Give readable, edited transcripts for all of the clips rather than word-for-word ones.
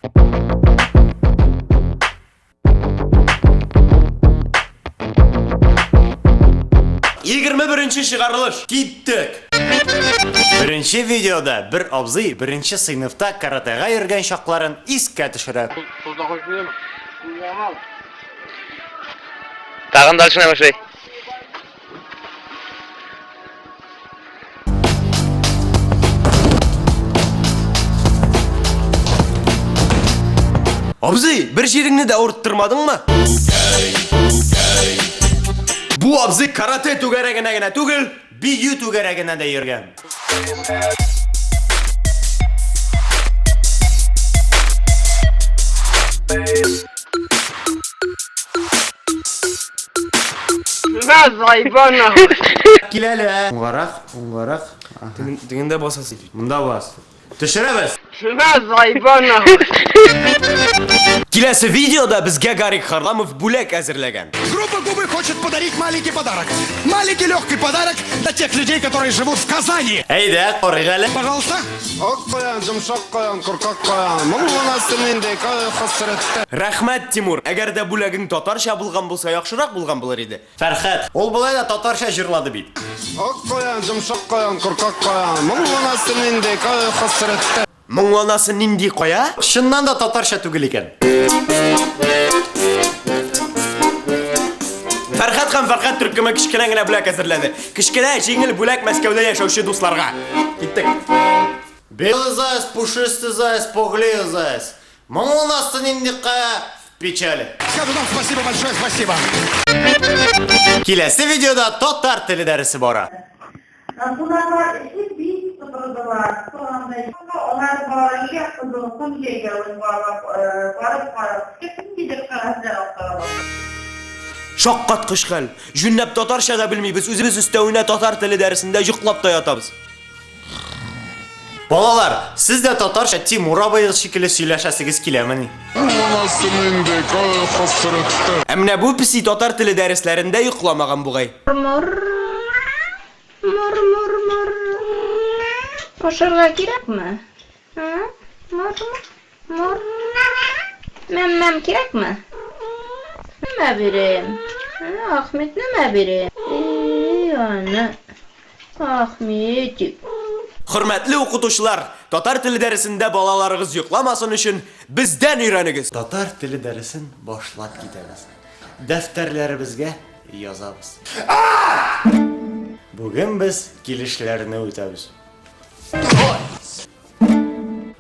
21 чыгарылыш. Киттек! Беренче видеода бер абзый беренче сыйныфта каратэга йөргән чакларын искә төшерә. Тагын дальше башлый. Абзый, бер җиреңне дә авырттырмадыңмы? Бу абзый карате түгәрәгенә генә түгел, бию түгәрәгенә дә йөргән. Кил әле. Уңгарак, уңгарак. Тегендә басасы. Монда бас. Төшерәбез. Киләсе видеода безгә Гарик Харламов бүләк әзерләгән. Группа Губы хочет подарить маленький подарок. Маленький легкий подарок для тех людей, которые живут в Казани. Әйдә, карыйк әле. Пожалуйста. Ак каян, йомшак каян, куркак каян. Моңланасы нинди кайгы-хәсрәттә. Рәхмәт, Тимур. Әгәр дә бүләгең татарча булган булса, яхшырак булган булыр иде. Фәрхәт, ул болай да татарча җырлады бит. Ак каян, йомшак каян, куркак каян. Моңланасы нинди кайгы-хәсрәттә. Моңланасы нинди кая? Чыннан да татарча түгел икән. Фәрхәт һәм Фәрхәт төркеме кечкенә генә бүләк әзерләде. Кечкенә, җиңел бүләк Мәскәүдә яшәүче дусларга. Киттек. Белый заяц, пушистый заяц, пугливый заяц. Моңланасы нинди кая в печали. Скажу вам спасибо большое, спасибо. Киләсе видеода татар теле дәресе бара. Кунаклар эчеп бик котырдылар. Торгандай. Алар барынча Кызыл ком җәйләвен барып, барып карап, ниндидер кәгазьләр актара башлады. Шаккаткыч хәл. Җүнләп татарча да белмибез, үзебез өстәвенә татар теле дәресендә йоклап та ятабыз. Балалар, сез дә татарча Тимур абыегыз шикелле сөйләшәсегез киләмени? Ә менә бу песи татар теле дәресләрендә йокламаган бугай. Мор, мор, мор, мор. Ашарга кирәкме? А? Мор, мор. Мәм-мәм кирәкме? Нәмә бирим? А, Ахмет, нәмә бирим? И, аны. Ахметик. Хөрмәтле укытучылар, татар теле дәресендә балаларыгыз йокламасын өчен, бездән өйрәнегез! Татар теле дәресен башлап китәбез. Дәфтәрләребезгә язабыз. Бүген без килешләрне үтәбез.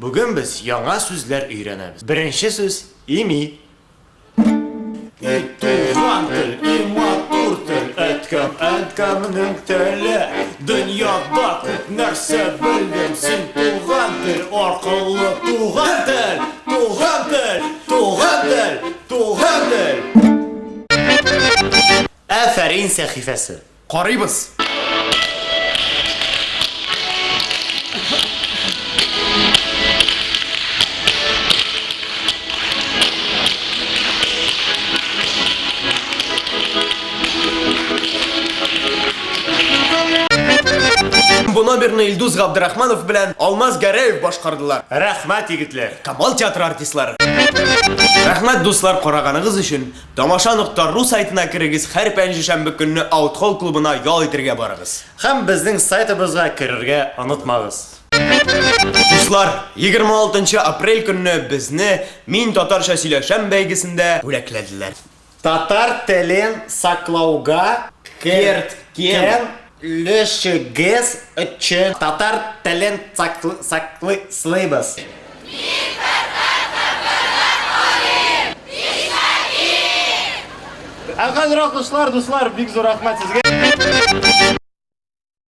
Бүген без яңа сүзләр өйрәнәбез. Беренче сүз ими. И туган тел, и матур тел, әткәм, әнкәмнең теле. Дөньяда күп нәрсә белдем, син туган тел аркылы. Туган тел, туган тел, туган тел, туган тел. Афәрин сәхифәсе. Карыйбыз. Бу номерны Илдус Габдрахманов белән Алмаз Гәрәев башкардылар. Рәхмәт, егетләр! Камал театры артистлары. Рәхмәт, дуслар, караганыгыз өчен. Тамаша нокта ру сайтына керегез, һәр пәнҗешәмбе көнне Аутхолл клубына ял итергә барыгыз. Һәм безнең сайтыбызга керергә онытмагыз. Дуслар, 26 нчы апрель көнне безне Мин татарча сөйләшәм бәйгесендә бүләкләделәр. Татар телен саклауга керткән өлешегез өчен татар телен саклыйбыз. Ә хәзер алкышлар, дуслар, бик зур рәхмәт сезгә.